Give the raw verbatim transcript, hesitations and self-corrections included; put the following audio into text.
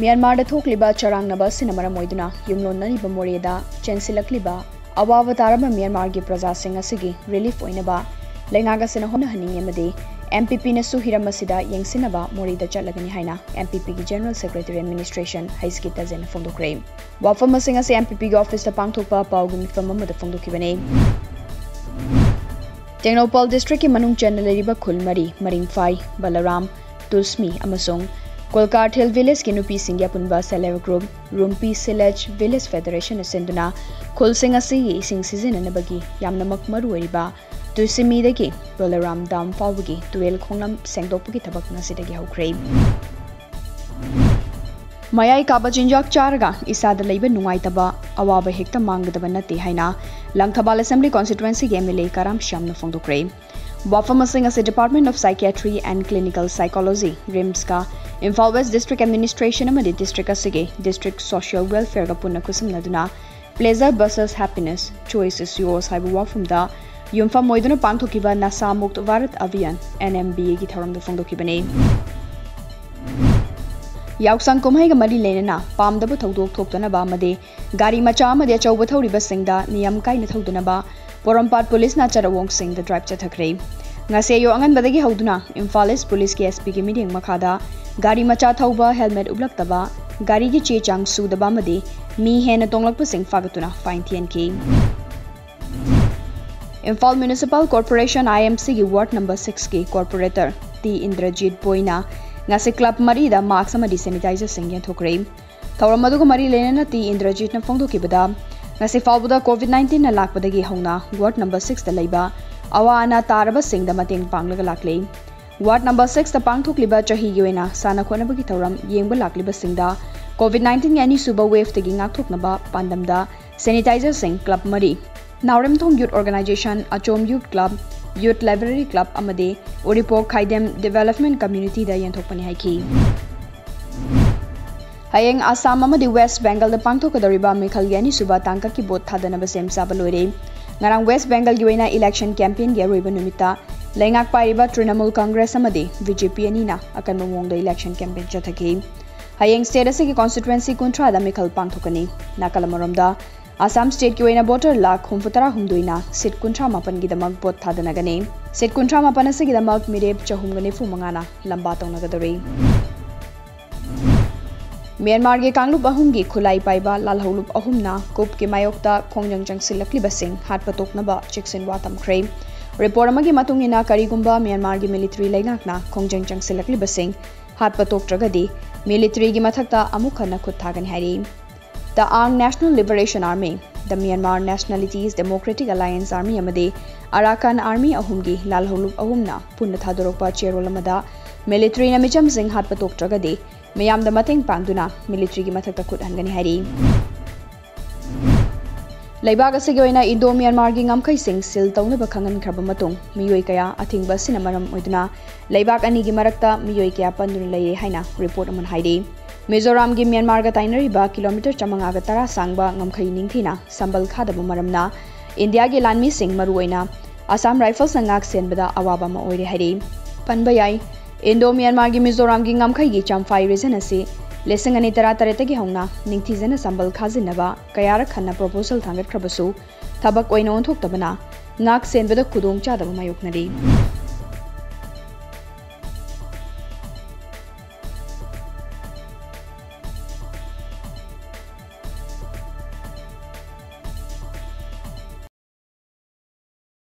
ꯃ꯭ꯌꯥꯟꯃꯥꯔꯗ ꯊꯣꯛꯂꯤꯕ ꯆꯔꯥꯡꯅꯕ ꯑꯁꯤꯅ ꯃꯔꯝ ꯑꯣꯏꯗꯨꯅ ꯌꯨꯝꯂꯣꯟꯅꯔꯤꯕ ꯃꯣꯔꯦꯗ ꯆꯦꯟꯁꯤꯜꯂꯛꯂꯤꯕ ꯑꯋꯥꯕ ꯇꯥꯔꯕ ꯃ꯭ꯌꯥꯟꯃꯥꯔꯒꯤ ꯄ꯭ꯔꯖꯥꯁꯤꯡ ꯑꯁꯤꯒꯤ ꯔꯤꯂꯤꯐ ꯑꯣꯏꯅꯕ ꯂꯩꯉꯥꯛ ꯑꯁꯤꯅ ꯍꯣꯠꯅꯍꯟꯅꯤꯡꯏ ꯑꯃꯗꯤ ꯑꯦꯝ ꯄꯤ ꯄꯤꯅꯁꯨ ꯍꯤꯔꯝ ꯑꯁꯤꯗ ꯌꯦꯡꯁꯤꯟꯅꯕ ꯃꯣꯔꯦꯗ ꯆꯠꯂꯒꯅꯤ ꯍꯥꯏꯅ ꯑꯦꯝ ꯄꯤ ꯄꯤꯒꯤ general secretary N M P ꯄꯤꯒꯤ general secretary N M P ꯄꯤꯒꯤ ꯑꯣꯐꯤꯁꯇ ꯄꯥꯡꯊꯣꯛꯄ ꯄꯥꯎꯒꯤ ꯃꯤꯐꯝ ꯑꯃꯗ ꯐꯣꯡꯗꯣꯛꯈꯤꯕꯅꯤ꯫ ꯇꯦꯡꯅꯧꯄꯥꯜ ꯗꯤꯁꯇ꯭ꯔꯤꯛꯀꯤ ꯃꯅꯨꯡ ꯆꯟꯅ ꯂꯩꯔꯤꯕ ꯈꯨꯜ ꯃꯔꯤ, ꯃꯔꯤꯡꯐꯥꯏ, ꯕꯂꯔꯥꯝ, ꯇꯨꯁꯃꯤ ꯑꯃꯁꯨꯡ ꯀꯨꯜꯀꯥꯔꯊꯤꯜ ꯚꯤꯂꯦꯖꯀꯤ ꯅꯨꯄꯤꯁꯤꯡꯒꯤ ꯑꯄꯨꯟꯕ ꯁꯦꯜꯐ ꯍꯦꯜꯞ ꯒ꯭ꯔꯨꯞ ꯔꯨꯝꯄꯤ ꯁꯤꯂꯦꯖ ꯚꯤꯂꯦꯖ ꯐꯦꯗꯔꯦꯁꯟꯅ ꯁꯤꯟꯗꯨꯅ ꯈꯨꯜꯁꯤꯡ ꯑꯁꯤꯒꯤ ꯏꯁꯤꯡ ꯁꯤꯖꯤꯟꯅꯅꯕꯒꯤ ꯌꯥꯝꯅꯃꯛ ꯃꯔꯨ ꯑꯣꯏꯔꯤꯕ ꯇꯨꯁꯤꯃꯤꯗꯒꯤ ꯕꯂꯔꯥꯝ ꯗꯥꯝ ꯐꯥꯎꯕꯒꯤ ꯇꯨꯔꯦꯜ ꯈꯣꯡꯂꯝ ꯁꯦꯡꯗꯣꯛꯄꯒꯤ ꯊꯕꯛ ꯉꯁꯤꯗꯒꯤ ꯍꯧꯈ꯭ꯔꯦ꯫ ꯃꯌꯥꯏ ꯀꯥꯕ ꯆꯤꯟꯖꯥꯛ ꯆꯥꯔꯒ ꯏꯁꯥꯗ ꯂꯩꯕ ꯅꯨꯡꯉꯥꯏꯇꯕ, ꯑꯋꯥꯕ ꯍꯦꯛꯇ ꯃꯥꯡꯒꯗꯕ ꯅꯠꯇꯦ ꯍꯥꯏꯅ ꯂꯪꯊꯕꯥꯜ ꯑꯦꯁꯦꯝꯕ꯭ꯂꯤ ꯀꯣꯟꯁꯇꯤꯇ꯭ꯋꯦꯟꯁꯤꯒꯤ ꯑꯦꯝ ꯑꯦꯜ ꯑꯦ ꯀꯔꯥꯝ ꯁ꯭ꯌꯥꯝꯅ ꯐꯣꯡꯗꯣꯛꯈ꯭ꯔꯦ꯫ ꯋꯥꯐꯝ ꯑꯁꯤꯡ ꯑꯁꯤ Department of Psychiatry and Clinical Psychology, ꯔꯤꯝꯁꯀ, ꯏꯝꯐꯥꯜ ꯋꯦꯁ ꯗꯤꯁꯇ꯭ꯔꯤꯛ ꯑꯦꯗꯃꯤꯅꯤꯁꯇ꯭ꯔꯦꯁꯟ ꯑꯃꯗꯤ ꯗꯤꯁꯇ꯭ꯔꯤꯛ ꯑꯁꯤꯒꯤ ꯗꯤꯁꯇ꯭ꯔꯤꯛ ꯁꯣꯁꯤꯌꯦꯜ ꯋꯦꯜꯐꯤꯌꯔꯒ ꯄꯨꯟꯅ ꯈꯨꯠꯁꯝꯅꯗꯨꯅ Pleasure versus Happiness, Choice is Yours ꯍꯥꯏꯕ ꯋꯥꯐꯝꯗ ꯌꯨꯝꯐꯝ ꯑꯣꯏꯗꯨꯅ ꯄꯥꯡꯊꯣꯛꯈꯤꯕ ꯅꯁꯥ ꯃꯨꯛꯇ ꯚꯥꯔꯠ ꯑꯚꯤꯌꯥꯟ, ꯑꯦꯟ ꯑꯦꯝ ꯕꯤ ꯑꯦꯒꯤ ꯊꯧꯔꯝꯗ ꯐꯣꯡꯗꯣꯛꯈꯤꯕꯅꯤ꯫ ꯌꯥꯎꯁꯪ ꯀꯨꯝꯍꯩꯒ ꯃꯔꯤ ꯂꯩꯅꯅ ꯄꯥꯝꯗꯕ ꯊꯧꯗꯣꯛ ꯊꯣꯛꯇꯅꯕ ꯑꯃꯗꯤ ꯒꯥꯔꯤ ꯃꯆꯥ ꯑꯃꯗꯤ ꯑꯆꯧꯕ ꯊꯧꯔꯤꯕꯁꯤꯡꯗ ꯅꯤꯌꯝ ꯀꯥꯏꯅ ꯊꯧꯗꯅꯕ ꯄꯣꯔꯣꯝꯄꯥꯠ ꯄꯨꯂꯤꯁꯅ ꯆꯔꯥꯋꯣꯡꯁꯤꯡꯗ ꯗ꯭ꯔꯥꯏꯚ ꯆꯠꯊꯈ꯭ꯔꯦ꯫ ꯉꯁꯤ ꯑꯌꯨꯛ ꯑꯉꯟꯕꯗꯒꯤ ꯍꯧꯗꯨꯅ ꯏꯝꯐꯥꯜ ꯏꯁ ꯄꯨꯂꯤꯁꯀꯤ ꯑꯦꯁ ꯄꯤꯒꯤ ꯃꯤꯠꯌꯦꯡ ꯃꯈꯥꯗ ꯒꯥꯔꯤ ꯃꯆꯥ ꯊꯧꯕ, ꯍꯦꯜꯃꯦꯠ ꯎꯞꯂꯛꯇꯕ, ꯒꯥꯔꯤꯒꯤ ꯆꯦ ꯆꯥꯡ ꯁꯨꯗꯕ ꯑꯃꯗꯤ ꯃꯤ ꯍꯦꯟꯅ ꯇꯣꯡꯂꯛꯄꯁꯤꯡ ꯐꯥꯒꯠꯇꯨꯅ ꯐꯥꯏꯟ ꯊꯤꯍꯟꯈꯤ꯫ ꯏꯝꯐꯥꯜ ꯃ꯭ꯌꯨꯅꯤꯁꯤꯄꯥꯜ ꯀꯣꯔꯄꯣꯔꯦꯁꯟ, ꯑꯥꯏ ꯑꯦꯝ ꯁꯤꯒꯤ ꯋꯥꯔꯗ ꯅꯝꯕꯔ ꯁꯤꯛꯁꯀꯤ ꯀꯣꯔꯄꯣꯔꯦꯇꯔ ꯇꯤ ꯏꯟꯗ꯭ꯔꯖꯤꯠ ꯕꯣꯏꯅ ꯉꯁꯤ ꯀ꯭ꯂꯕ ꯃꯔꯤꯗ ꯃꯥꯛꯁ ꯑꯃꯗꯤ ꯁꯦꯅꯤꯇꯥꯏꯖꯔꯁꯤꯡ ꯌꯦꯟꯊꯣꯛꯈ꯭ꯔꯦ꯫ ꯊꯧꯔꯝ ꯑꯗꯨꯒ ꯃꯔꯤ ꯂꯩꯅꯅ ꯇꯤ ꯏꯟꯗ꯭ꯔꯖꯤꯠꯅ ꯐꯣꯡꯗꯣꯛꯈꯤꯕꯗ, ꯉꯁꯤ ꯐꯥꯎꯕꯗ ꯀꯣꯚꯤꯗ ꯅꯥꯏꯟꯇꯤꯟꯅ ꯂꯥꯛꯄꯗꯒꯤ ꯍꯧꯅ ꯋꯥꯔꯗ ꯅꯝꯕꯔ ꯁꯤꯛꯁꯇ ꯂꯩꯕ ꯑꯋꯥ ꯑꯅꯥ ꯇꯥꯔꯕꯁꯤꯡꯗ ꯃꯇꯦꯡ ꯄꯥꯡꯂꯒ ꯂꯥꯛꯂꯤ꯫ ꯋꯥꯔꯗ ꯅꯝꯕꯔ ꯁꯤꯛꯁꯇ ꯄꯥꯡꯊꯣꯛꯂꯤꯕ ꯆꯍꯤꯒꯤ ꯑꯣꯏꯅ ꯁꯥꯟꯅ ꯈꯣꯠꯅꯕꯒꯤ ꯊꯧꯔꯝ ꯌꯦꯡꯕ ꯂꯥꯛꯂꯤꯕꯁꯤꯡꯗ ꯀꯣꯚꯤꯗ ꯅꯥꯏꯟꯇꯤꯟꯒꯤ ꯑꯅꯤꯁꯨꯕ ꯋꯦꯚꯇꯒꯤ ꯉꯥꯛꯊꯣꯛꯅꯕ ꯄꯥꯟꯗꯝꯗ ꯁꯦꯅꯤꯇꯥꯏꯖꯔꯁꯤꯡ ꯀ꯭ꯂꯕ ꯃꯔꯤ, ꯅꯥꯎꯔꯦꯝꯊꯣꯡ ꯌꯨꯠ ꯑꯣꯔꯒꯅꯥꯏꯖꯦꯁꯟ, ꯑꯆꯣꯝ ꯌꯨꯠ ꯀ꯭ꯂꯕ, ꯌꯨꯠ ꯂꯥꯏꯕ꯭ꯔꯦꯔꯤ ꯀ꯭ꯂꯕ ꯑꯃꯗꯤ ꯎꯔꯤꯄꯣꯛ ꯈꯥꯏꯗꯦꯝ ꯗꯤꯚꯦꯂꯞꯃꯦꯟ ꯀꯝꯃ꯭ꯌꯨꯅꯤꯇꯤꯗ ꯌꯦꯟꯊꯣꯛꯄꯅꯤ ꯍꯥꯏꯈꯤ꯫ ꯍꯌꯦꯡ ꯑꯁꯥꯝ ꯑꯃꯗꯤ ꯋꯦꯁ ꯕꯦꯡꯒꯜꯗ ꯄꯥꯡꯊꯣꯛꯀꯗꯧꯔꯤꯕ ꯃꯤꯈꯜꯒꯤ ꯑꯅꯤꯁꯨꯕ ꯇꯥꯡꯀꯛꯀꯤ ꯚꯣꯠ ꯊꯥꯗꯅꯕ ꯁꯦꯝ ꯁꯥꯕ ꯂꯣꯏꯔꯦ꯫ ꯉꯔꯥꯡ ꯋꯦꯁ ꯕꯦꯡꯒꯜꯒꯤ ꯑꯣꯏꯅ ꯏꯂꯦꯛꯁꯟ ꯀꯦꯝꯄꯦꯟꯒꯤ ꯑꯔꯣꯏꯕ ꯅꯨꯃꯤꯠꯇ ꯂꯩꯉꯥꯛ ꯄꯥꯏꯔꯤꯕ ꯇ꯭ꯔꯤꯅꯃꯨꯜ ꯀꯪꯒ꯭ꯔꯦꯁ ꯑꯃꯗꯤ ꯕꯤ ꯖꯦ ꯄꯤ ꯑꯅꯤꯅ ꯑꯀꯟꯕ ꯃꯑꯣꯡꯗ ꯏꯂꯦꯛꯁꯟ ꯀꯦꯝꯄꯦꯟ ꯆꯠꯊꯈꯤ꯫ ꯍꯌꯦꯡ state ꯑꯁꯤꯒꯤ constituency ꯀꯨꯟꯊ꯭ꯔꯥꯗ ꯃꯤꯈꯜ ꯄꯥꯡꯊꯣꯛꯀꯅꯤ꯫ ꯅꯥꯀꯜ ꯑꯃꯔꯣꯝꯗ, ꯑꯁꯥꯝ stateꯀꯤ ꯑꯣꯏꯅ voter ꯂꯥꯈ ꯍꯨꯝꯐꯨꯇꯔꯥ ꯍꯨꯝꯗꯣꯏꯅ seat ꯀꯨꯟꯊ꯭ꯔꯥ ꯃꯥꯄꯟꯒꯤꯗꯃꯛ vote ꯊꯥꯗꯅꯒꯅꯤ꯫ Seat ꯀꯨꯟꯊ꯭ꯔꯥ ꯃꯥꯄꯟ ꯑꯁꯤꯒꯤꯗꯃꯛ ꯃꯤꯔꯦꯞ ꯆꯍꯨꯝꯒ ꯅꯤꯐꯨ ꯃꯉꯥꯅ ꯂꯝꯕꯥ ꯇꯧꯅꯒꯗꯧꯔꯤ꯫ ꯃ꯭ꯌꯥꯟꯃꯥꯔꯒꯤ ꯀꯥꯡꯂꯨꯞ ꯑꯍꯨꯝꯒꯤ ꯈꯨꯠꯂꯥꯏ ꯄꯥꯏꯕ ꯂꯥꯜꯍꯧꯂꯨꯞ ꯑꯍꯨꯝꯅ ꯀꯨꯞꯀꯤ ꯃꯥꯌꯣꯛꯇ ꯈꯣꯡꯖꯪ ꯆꯪꯁꯤꯜꯂꯛꯂꯤꯕꯁꯤꯡ ꯍꯥꯠꯄ ꯇꯣꯛꯅꯕ ꯆꯦꯛꯁꯤꯟꯋꯥ ꯊꯝꯈ꯭ꯔꯦ꯫ Report ꯑꯃꯒꯤ ꯃꯇꯨꯡ ꯏꯟꯅ, ꯀꯔꯤꯒꯨꯝꯕ ꯃ꯭ꯌꯥꯟꯃꯥꯔꯒꯤ military ꯂꯩꯉꯥꯛꯅ ꯈꯣꯡꯖꯪ ꯆꯪꯁꯤꯜꯂꯛꯂꯤꯕꯁꯤꯡ ꯍꯥꯠꯄ ꯇꯣꯛꯇ꯭ꯔꯒꯗꯤ, militaryꯒꯤ ꯃꯊꯛꯇ ꯑꯃꯨꯛ ꯍꯟꯅ ꯈꯨꯠ ꯊꯥꯒꯅꯤ ꯍꯥꯏꯔꯤ꯫ The Aung National Liberation Army, The Myanmar Nationalities Democratic Alliance Army ꯑꯃꯗꯤ Arakan Army ꯑꯍꯨꯝꯒꯤ ꯂꯥꯜꯍꯧꯂꯨꯞ ꯑꯍꯨꯝꯅ ꯄꯨꯟꯅ ꯊꯥꯗꯣꯔꯛꯄ ꯆꯦꯔꯣꯜ ꯑꯃꯗ, militaryꯅ ꯃꯤꯆꯝꯁꯤꯡ ꯍꯥꯠꯄ ꯇꯣꯛꯇ꯭ꯔꯒꯗꯤ, ꯃꯤꯌꯥꯝꯗ ꯃꯇꯦꯡ ꯄꯥꯡꯗꯨꯅ militaryꯒꯤ ꯃꯊꯛꯇ ꯈꯨꯠ ꯍꯟꯒꯅꯤ ꯍꯥꯏꯔꯤ꯫ ꯂꯩꯕꯥꯛ ꯑꯁꯤꯒꯤ ꯑꯣꯏꯅ Indo Myanmarꯒꯤ ꯉꯝꯈꯩꯁꯤꯡ seal ꯇꯧꯅꯕ ꯈꯪꯍꯟꯈ꯭ꯔꯕ ꯃꯇꯨꯡ, ꯃꯤꯑꯣꯏ ꯀꯌꯥ ꯑꯊꯤꯡꯕ ꯑꯁꯤꯅ ꯃꯔꯝ ꯑꯣꯏꯗꯨꯅ ꯂꯩꯕꯥꯛ ꯑꯅꯤꯒꯤ ꯃꯔꯛꯇ ꯃꯤꯑꯣꯏ ꯀꯌꯥ ꯄꯟꯗꯨꯅ ꯂꯩꯔꯦ ꯍꯥꯏꯅ report ꯑꯃꯅ ꯍꯥꯏꯔꯤ꯫ ꯃꯤꯖꯣꯔꯥꯝꯒꯤ ꯃ꯭ꯌꯥꯟꯃꯥꯔꯒ ꯇꯥꯏꯅꯔꯤꯕ kilometre ꯆꯥꯃꯉꯥꯒ ꯇꯔꯥ ꯁꯥꯡꯕ ꯉꯝꯈꯩ ꯅꯤꯡꯊꯤꯅ ꯁꯝꯕꯜ ꯈꯥꯗꯕ ꯃꯔꯝꯅ ꯏꯟꯗꯤꯌꯥꯒꯤ ꯂꯥꯟꯃꯤꯁꯤꯡ, ꯃꯔꯨꯑꯣꯏꯅ ꯑꯁꯥꯝ ꯔꯥꯏꯐꯜꯁꯅ ꯉꯥꯛ ꯁꯦꯟꯕꯗ ꯑꯋꯥꯕ ꯑꯃ ꯑꯣꯏꯔꯦ ꯍꯥꯏꯔꯤ꯫ ꯄꯟꯕ ꯌꯥꯏ, Indo Myanmarꯒꯤ ꯃꯤꯖꯣꯔꯥꯝꯒꯤ ꯉꯝꯈꯩꯒꯤ ꯆꯝꯐꯥꯏ region ꯑꯁꯤ ꯂꯤꯁꯤꯡ ꯑꯅꯤ ꯇꯔꯥꯇꯔꯦꯠꯇꯒꯤ ꯍꯧꯅ ꯅꯤꯡꯊꯤꯖꯅ ꯁꯝꯕꯜ ꯈꯥꯖꯤꯟꯅꯕ ꯀꯌꯥꯔꯛ ꯍꯟꯅ proposal ꯊꯥꯡꯒꯠꯈ꯭ꯔꯕꯁꯨ, ꯊꯕꯛ ꯑꯣꯏꯅ ꯑꯣꯟꯊꯣꯛꯇꯕꯅ ꯉꯥꯛ ꯁꯦꯟꯕꯗ ꯈꯨꯗꯣꯡ ꯆꯥꯗꯕ ꯃꯥꯌꯣꯛꯅꯔꯤ꯫